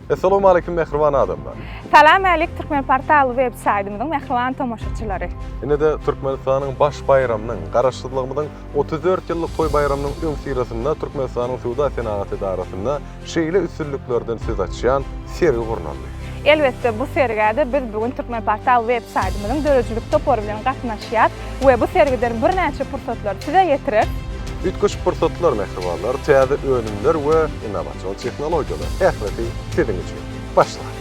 Essalawmaleýkim mähriban adamlar! Salam älik Türkmen Portal web saýdymyzyň mähriban tomaşaçylary! Ine-de Türkmenistanyň baş baýramynyň, Garaşsyzlygymyzyň 34 ýyllyk toý baýramynyň öňüsyrasynda Türkmenistanyň Söwda-senagat edarasynda şeýle üstünliklerden söz açýan sergi gurnaldy. Elbetde bu sergä-de biz bu gün Türkmen Portal web saýdymyzyň döredijilik topary bilen gatnaşýas we bu sergiden birnäçe pursatlary size ýetireris. Üýtgeşik pursatlar mähribanlar, täze önümler we innowasion tehnologiýalar, ählisi siziň üçin. Başlalyň!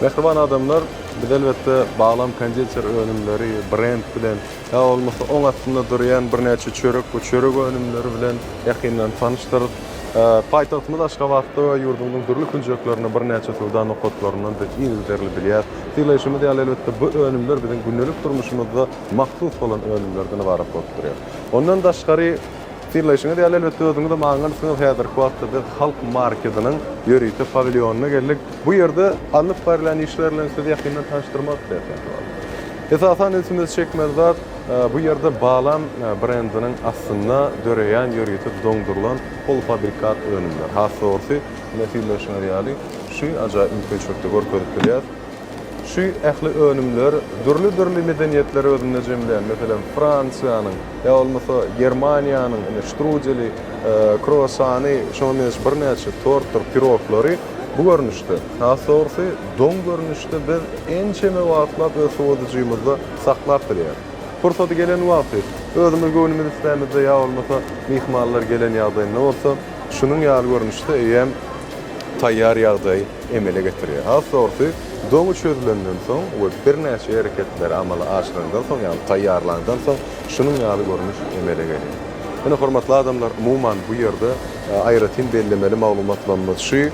Mähriban adamlar, biz elbetde Baglam konditer önümleri brend bilen, ýa bolmasa oň astynda durýan birnäçe çörek we çörek önümleri bilen ýakyndan tanyşdyrys. Paýtagtymyz Aşgabatda we ýurdumyzyň dürli künjeklerinde birnäçe söwda nokatlaryndan biz yzygiderli bilýäris. Sylaýşymyz ýaly, elbetde, bu önümler biziň gündelik durmuşymyzda mahsus bolan önümlerden ybarat bolup durýar. Ondan daşgary, synlaýşyňyz ýaly, elbetde, özüňizem aňansyňyz, häzirki wagtda biz Halk marketiniň ýörite pawilýonyna geldik. Bu ýerde alnyp barylýan işler bilen sizi ýakyndan tanyşdyrmak isleýäris. Esasan ünsümizi çekmeli zat, bu ýerde Balam brendiniň astynda döreýän ýörite doňdurylan polufabrikat önümler. Has dogrusy, ine synlaýşyňyz ýaly, şu ajaýyp mümkinçilikde görkezip bilýäris. Şu ähli önümler dürli-dürli medeniýetleri özünde jemleýän, meselem, Fransiýanyň, ýa bolmasa Germaniýanyň ine ştrudeli, kruassany, şoňa meňzeş birnäçe tortdyr piroglary bu görnüşde, has dogrusy, doň görnüşde biz ençeme wagtlap öz sowadyjymyzda saklap bilýäris. Pursady gelen wagty, özümiz göwnümiz islämizde ýa bolmasa myhmanlar gelen ýagdaýynda bolsa, şunuň ýaly görnüşde eýýäm taýýar ýagdaý emele getirýär. Has dogrusy, doňy çözülenden soň we birnäçe hereketleri amala aşyrandan soň, ýagny taýýarlandan soň şunuň ýaly görnüş emele gelýär. Ine, hormatly adamlar, umuman, bu ýerde aýratyn bellemeli maglumatlarymyz şu.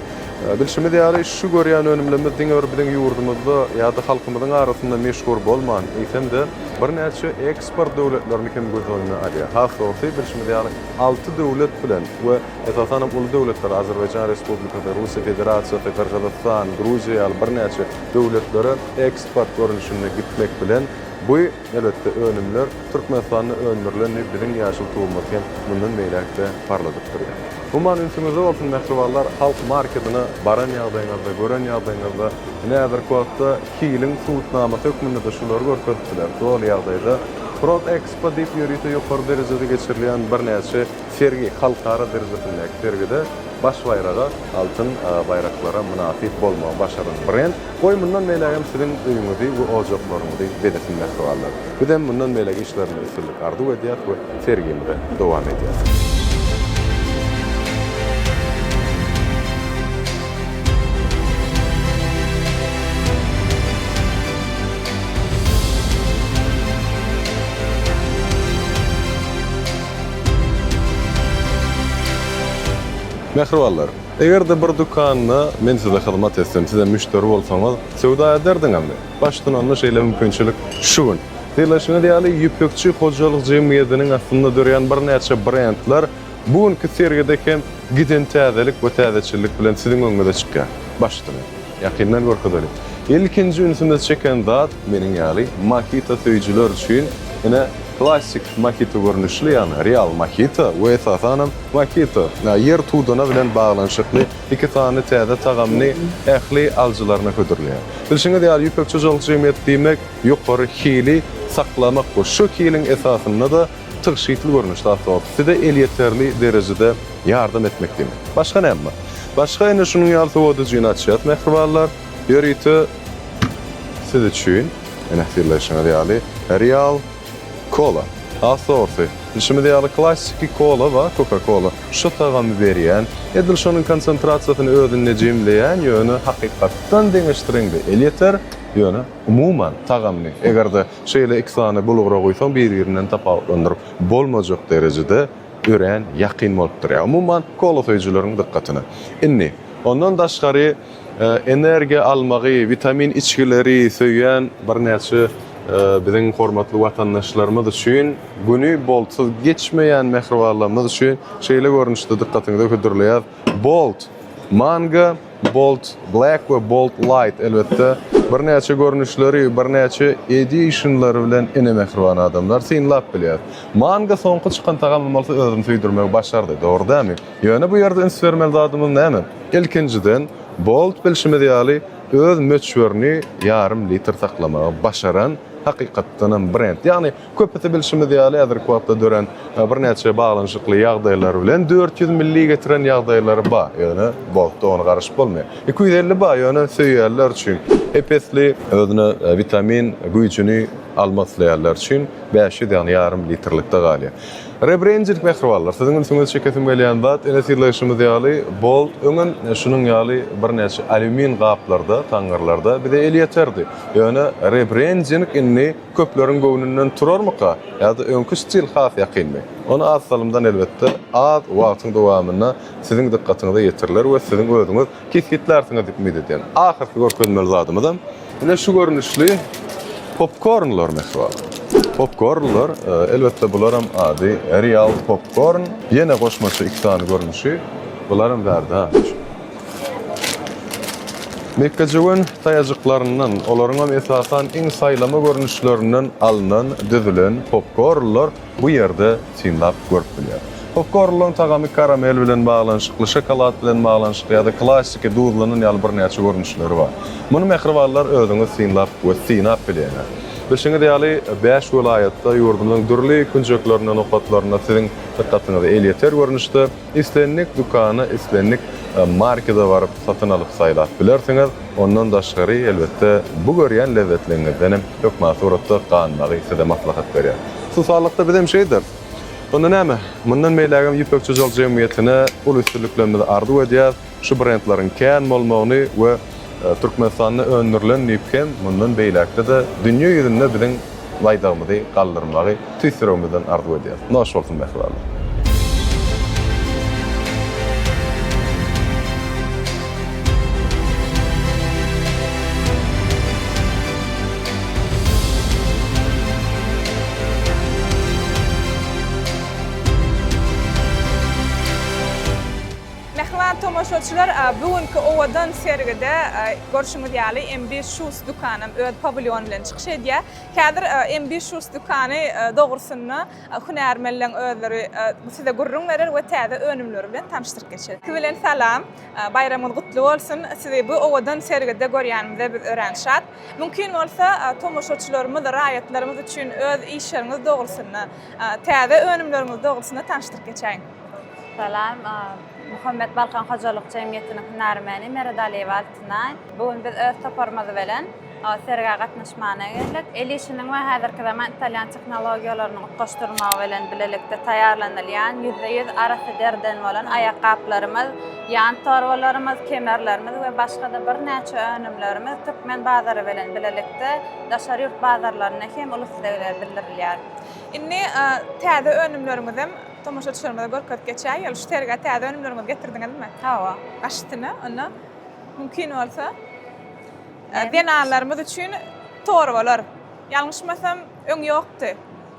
Bilşimiz ýaly, şu görýän önümlerimiz diňe bir biziň ýurdumyzda ýa-da halkymyzyň arasynda meşhur bolman, eýsem-de, birnäçe eksport döwletlerini hem göz öňüne alýar. Has dogrusy, bilşimiz ýaly, alty döwlet bilen we Esasan hem uly döwletler, Azerbaýjan Respublikasy, Russiýa Federasiýasy, Gyrgyzystan, Gruziýa ýaly birnäçe döwletlere eksport görnüşinde gitmek bilen, bu, elbetde, önümler Türkmenistanda öndürilen diýip, biziň ýaşyl tugumyzy hem mundan beýläk-de parladyp durýar. Umuman, ünsüňizde bolsun, mähribanlar, Halk marketine baran ýagdaýyňyzda, gören ýagdaýyňyzda, ine, häzirki wagtda hiliň subutnamasy hökmünde-de şulary görkezip bileris doly ýagdaýda. Prodexpo diýip ýörite ýokary derejede geçirilýän birnäçe Sergi halkara derejesindäki sergide baş baýraga, altyn baýraklara mynasyp bolmagy başaran brend. Goý, mundan beýlägem siziň öýüňizi we ojaklaryňyzy bezesin mähribanlar. Bizem mundan beýläk işlerinde üstünlik arzuw edýäs we sergimize dowam edýäs. Mähribanlar, eger-de bir dükanda men size hyzmat etsem, sizem müşderi bolsaňyz, söwda ederdiňizmi? Başdan onda şeýle mümkinçilik şu gün. Sylaşyňyz ýaly, Ýüpekçi hojalyk jemgyýetiniň astynda dörýän birnäçe brendler bu günki sergide hem giden täzelik we täzeçillik bilen siziň öňüňize çykýar. Başdan ýakyndan görkezeliň. Ilkinji ünsümizi çeken zat, meniň ýaly mohito söýüjiler üçin ine, Klassik mohito görnüşli, ýagny real mohito we esasanam mohito, ýer tudana bilen baglanyşykly iki sany täze tagamyny ähli alyjylaryna hödürleýär. Bilşiňiz ýaly, Ýüpekçi hojalyk jemgyýeti diýmek, ýokary hili saklamak we şu hiliň esasynda-da tygşytly görnüşde assorti size elýeterli derejede ýardam etmek diýmek. Başga näme bar? Başga ine şunuň ýaly sowadyjyny açýas mähribanlar. Ýörite siz üçin. Ine, synlaýşyňyz ýaly, Real kola. Has dogrusy, bilşimiz ýaly, klassiki kola bar, Coca-Cola. Şu tagamy berýän, edil şonuň konsentrasiýasyny özünde jemleýän, ýöne hakykatdan deňeşdireňde elýeter. Ýöne, umuman, tagamyny, eger-de şeýle iki sany bulgura guýsaň, bir-birinden tapawutlandyryp bolmajak derejede örän ýakyn bolup durýar. Umuman, kola söýüjileriň dykgatyna. Indi, ondan daşgary, energiýa almagy, witamin içgileri söýýän birnäçe biziň hormatly watandaşlarymyz üçin, güni boltsuz geçmeýän mähribanlarymyz üçin şeýle görnüşde dykgatyňyza hödürleýäris. Bolt Mango, Bolt Black we Bolt Light elbetde birnäçe görnüşleri, birnäçe editionlary bilen ene mähriban adamlar synlap bilýär. Mango soňky çykan tagamym bolsa özüni söýdürmegi başardy, dogry dälmi? Ýöne bu ýerde üns bermeli zadymyz näme? Ilkinjiden, Bolt bilşimiz ýaly öz möçberini ýarym litr saklamagy başaran hakykatdanam brend. Ýagny Köpüsi bilşimiz ýaly, häzirki wagtda dörän birnäçe baglanyşykly ýagdaýlar bilen 400 milli getiren ýagdaýlary bar, ýöne Boltda ony garaşyp bolmaýar. 250 bar, ýöne söýýänler üçin, ep-esli özüne witamin güýjüni almak isleýänler üçin 500, ýagny ýarym litrlikde galýar. Rebrending mähribanlar, siziň ünsüňizi çekesim gelýän zat, ene synlaýşymyz ýaly, Bolt öňem şunuň ýaly birnäçe alýumin gaplarda, taňňyrlarda bize elýeterdi. Ýöne rebrending indi Köpleriň göwnünden turarmyka ýa-da öňki stil has ýakynmy? Ony az salymdan elbetde, az wagtyň dowamynda siziň dykgatyňyza ýetiriler we siziň özüňiz kesgitlärsiňiz diýip umyt edýän. Ahyrky görkezmeli zadymyzam ine şu görnüşli popkornlar mähribanlar. Popkornlar, elbetde bularam ady Real Popcorn. Ýene goşmaça iki sany görnüşi bularam bärde. Mekgejöwen taýajyklaryndan, olaryňam esasan iň saýlama görnüşlerinden alnan, düzülen popkornlar bu ýerde synlap görüp bilýär. Popkornlaryň tagamy karamel bilen baglanyşykly, şokolad bilen baglanyşykly ýa-da klassiki duzlanan ýaly birnäçe görnüşleri bar. Muny mähribanlar özüňiz synlap we synap bilýäňiz. Bilşiňiz ýaly, bäş welaýatda, ýurdumyzyň dürli künjeklerinde, nokatlarynda siziň dykgatyňyza elýeter görnüşde Islendik dükana, islendik markete baryp satyn alyp saýlap bilersiňiz. Ondan daşgary, elbetde, bu görýän lezzetligiňizden hem hökman suratda ganmagy size maslahat berýär. Hususalykda bizem şeýderis. Onda näme, mundan beýlägem Ýüpekçi Jol jemgyýetine uly üstünliklerimizi arzuw edýäs. Şu brendleriň kän bolmagyny we Türkmenistanda öndürilen diýip hem mundan beýläkde-de dünýe ýüzünde biziň baýdagymyzy galdyrmagy tüýs ýüregimizden arzuw edýäris. Noş bolsun mähribanlar! Mähriban tomaşaçylar, bu günki owadan sergide görşüňiz ýaly MB Shoes dükanam öz pawilýony bilen çykyş edýär. Häzir MB Shoes dükany dogrusynda hünärmenleň özleri size gürrüň berer we täze önümleri bilen tanyşdyryp geçer. Ilki bilen salam, baýramyňyz gutly bolsun! Sizi bu owadan sergide görýänimize biz örän şat. Mümkin bolsa, tomaşaçylarymyz, raýatlarymyz üçin öz işleriňiz dogrusynda, täze önümleriňiz dogrusynda tanyşdyryp geçäýiň. Salam, Muhammet Balkan hojalyk jemgyýetiniň hünärmeni Meredaliýewa Altynaý. Bu gün biz öz toparymyz bilen sergä gatnaşmana geldik. El işiniň we häzirki zaman italýan tehnologiýalarynyň utgaşdyrylmagy bilen bilelikde taýýarlanylýan 100% arassa deriden bolan aýakgaplarymyz, ýan torbalarymyz, kemerlerimiz we başga-da birnäçe önümlerimiz türkmen bazary bilen bilelikde daşary ýurt bazarlarynda hem uly islegler bildirilýär. Indi täze önümleriňizem Tomaşaçylarymyza görkezip geçäýeli, şu sergä täze önümleriňizi getirdiňizmi? Hawa. Baş üstüne, onda mümkin bolsa zenanlarymyz üçin torbalar. Ýalňyşmasam, öň ýokdy.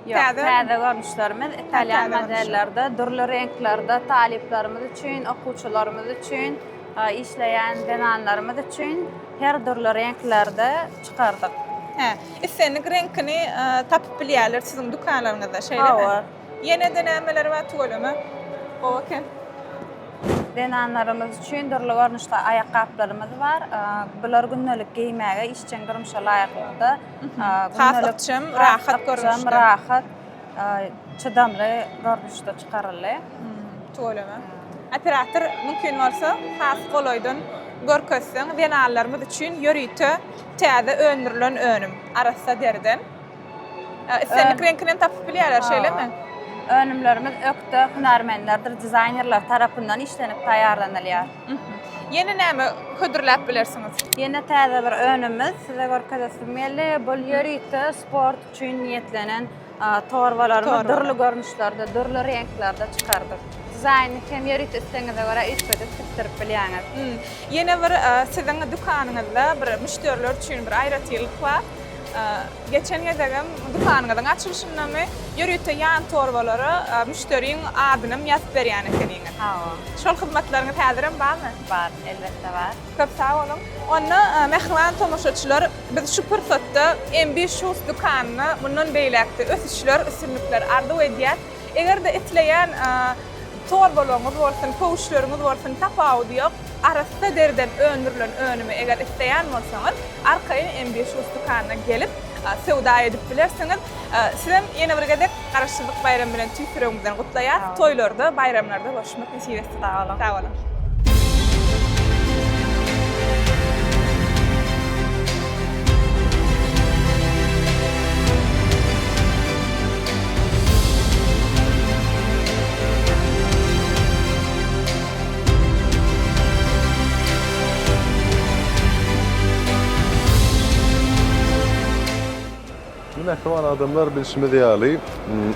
Ýok, täze görnüşlerimiz italýan modellerde, dürli reňklerde talyplarymyz üçin, okuwçylarymyz üçin, işleýän zenanlarymyz üçin her dürli reňklerde çykardyk. Hä, islendik reňkini tapyp bilýärler siziň dükanlaryňyzda, şeýlemi? Hawa. Ýene-de nämeler bar tüweleme. Gowy eken. Zenanlarymyz üçin dürli görnüşli aýakgaplarymyz bar. Bular gündelik geýmäge, işjeň durmuşa laýyklykda Has ykjam, rahat görnüşde. Ykjam, rahat, çydamly görnüşde çykaryldy. Tüweleme. Operator mümkin bolsa has golaýdan görkezseň, zenanlarymyz üçin ýörite täze öndürilen önüm, arassa deriden. Islendik reňkini hem tapyp bilýärler, şeýlemi? Önümlerimiz ökde hünärmenlerdir dizaýnerler tarapyndan işlenip taýýarlanylýar. Ýene näme hödürläp bilersiňiz? Ýene täze bir önümimiz size görkezesim geldi. Bu ýörite sport üçin niýetlenen torbalarymyz dürli görnüşlerde, dürli reňklerde çykardyk. Dizaýnyny hem ýörite islegiňize görä üýtgedip tikdirip bilýäňiz. Ýene bir siziň dükanyňyzda bir müşderiler üçin bir aýratynlyk bar. Geçen gezegem dükanyňyzyň açylyşyndamy ýörite ýan torbalara müşderiň adynam ýazyp berýän ekeniňiz. Hawa. Şol hyzmatlaryňyz häzirem barmy? Bar, elbetde bar. Köp sag boluň. Onda mähriban tomaşaçylar biz şu pursatda MB Shoes dükanyna mundan beýläk-de ösüşler, üstünlikler arzuw edýäs. Eger-de isleýän torbalaryňyz bolsun, köwüşleriňiz bolsun, tapawudy ýok, arassa deriden öndürilen önümi eger isleýän bolsaňyz, arkaýyn MB Shoes dükanyna gelip, söwda edip bilersiňiz. Sizem ýene bir gezek Garaşsyzlyk baýramy bilen tüýs ýüregimizden gutlaýas. Toýlarda, baýramlarda görüşmek nesip etsin. Sag boluň. Sag boluň. Indi mähriban adamlar bilşimiz ýaly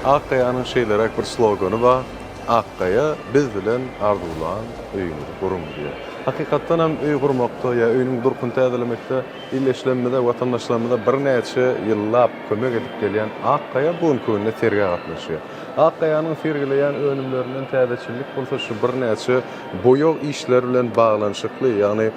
Ak gaýanyň şeýleräk bir slogany bar, Ak gaýa biz bilen arzuwlan öýüňizi guruň diýýär. Hakykatdan hem öý gurmakda ýa öýüniň durkuny täzelemekde ildeşlerimize, watandaşlarymyza birnäçe ýyllap kömek edip gelýän Ak gaýa bu günki günde sergä gatnaşýar. Ak gaýanyň sergileýän önümlerinden täzeçillik bolsa şu birnäçe boýag işleri bilen baglanyşykly, ýagny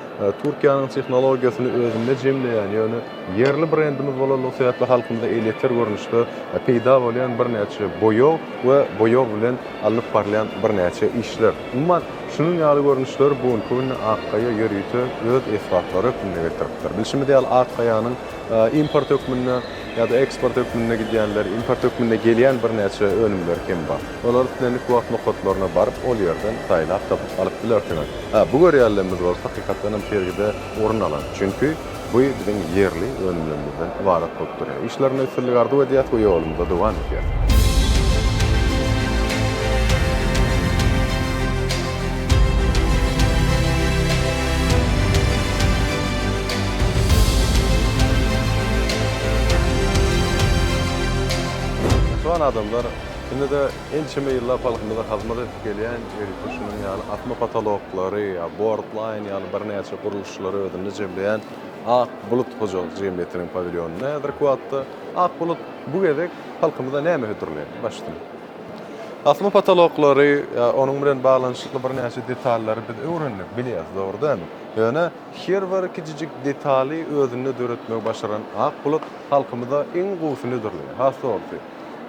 Türkiýäniň tehnologiýasyny özünde jemleýän, ýöne ýerli brendimiz bolanlygy sebäpli halkymyza elýeter görnüşde peýda bolýan birnäçe boýag we boýag bilen alnyp barylýan birnäçe işler. Umuman, şunuň ýaly görnüşleri bu günki günde Ak gaýa ýörite öz esbaplary hökmünde getiripdir. Bilşimiz ýaly, Ak gaýanyň import hökmünde ýa-da eksport hökmünde gidýänler, import hökmünde gelýän birnäçe önümleri hem bar. Olary islendik wagt nokatlaryna baryp, ol ýerden saýlap tapyp alyp bilersiňiz. Hä, bu görýänlerimiz bolsa hakykatdan hem sergide orun alan. Çünki bu biziň ýerli önümlerimizden ybarat bolup durýar. Işlerinde üstünlik arzuw edýäs we ýolumyza dowam edýäs. Mähriban adamlar, indi-de ençeme ýyllap halkymyza hyzmat edip gelýän ýörite şunuň ýaly asma potoloklary, boardline ýaly birnäçe gurluşlary özünde jemleýän Ak bulut hojalyk jemgyýetiniň pawilýonynda häzirki wagtda Ak bulut bu gezek halkymyza näme hödürleýär? Baş üstüne. Asma potoloklary, onuň bilen baglanyşykly birnäçe detallary biz öwrendik, bilýäris, dogry dälmi? Ýöne her bir kiçijik detaly özünde döretmegi başaran Ak bulut halkymyza iň gowusyny hödürleýär. Has dogrusy,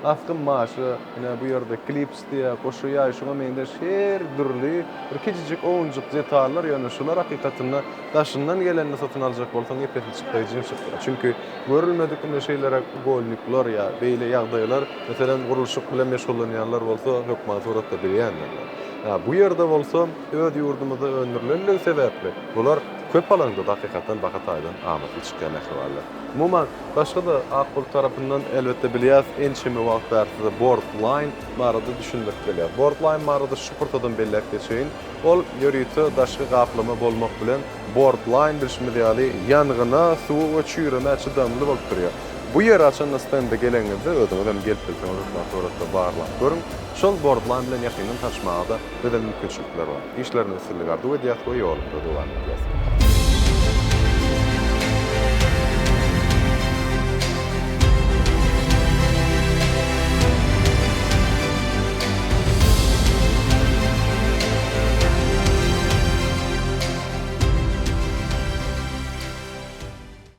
asgyn maşa, ine bu ýerde klips diýýär, goşa ýaý, şuňa meňzeş her dürli bir kiçijik owunjyk detallar, ýöne şular hakykatynda daşyndan gelenini satyn aljak bolsaň epesli çykdaýjyň çykýar. Çünki görülmedik ine şeýleräk ugolnikler ýa beýle ýagdaýlar, meselem, gurluşyk bilen meşgullanýanlar bolsa hökman suratda bilýändirler. Ýa bu ýerde bolsa öz ýurdumyzda öndürilenligi sebäpli bular köp alaňda-da hakykatdan baha taýdan amatly çykýar mähribanlar. Umuman, başga-da Ak Bulut tarapyndan elbetde bilýäs, ençeme wagt bäri size Boardline barada düşündirip gelýär. Boardline barada şu pursadam belläp geçeýin. Ol ýörite daşky gaplama bolmak bilen, Boardline bilşimiz ýaly ýangyna, suwa we çüýremä çydamly bolup durýar. Bu ýere haçanda stende geleňizde özüňiz hem gelip bilseňiz hökman suratda barlap görüň. Şol Boardline bilen ýakyndan tanyşmaga-da bize mümkinçilikler bar. Işlerinde üstünlik arzuw edýäs we ýolumyza dowam edýäs.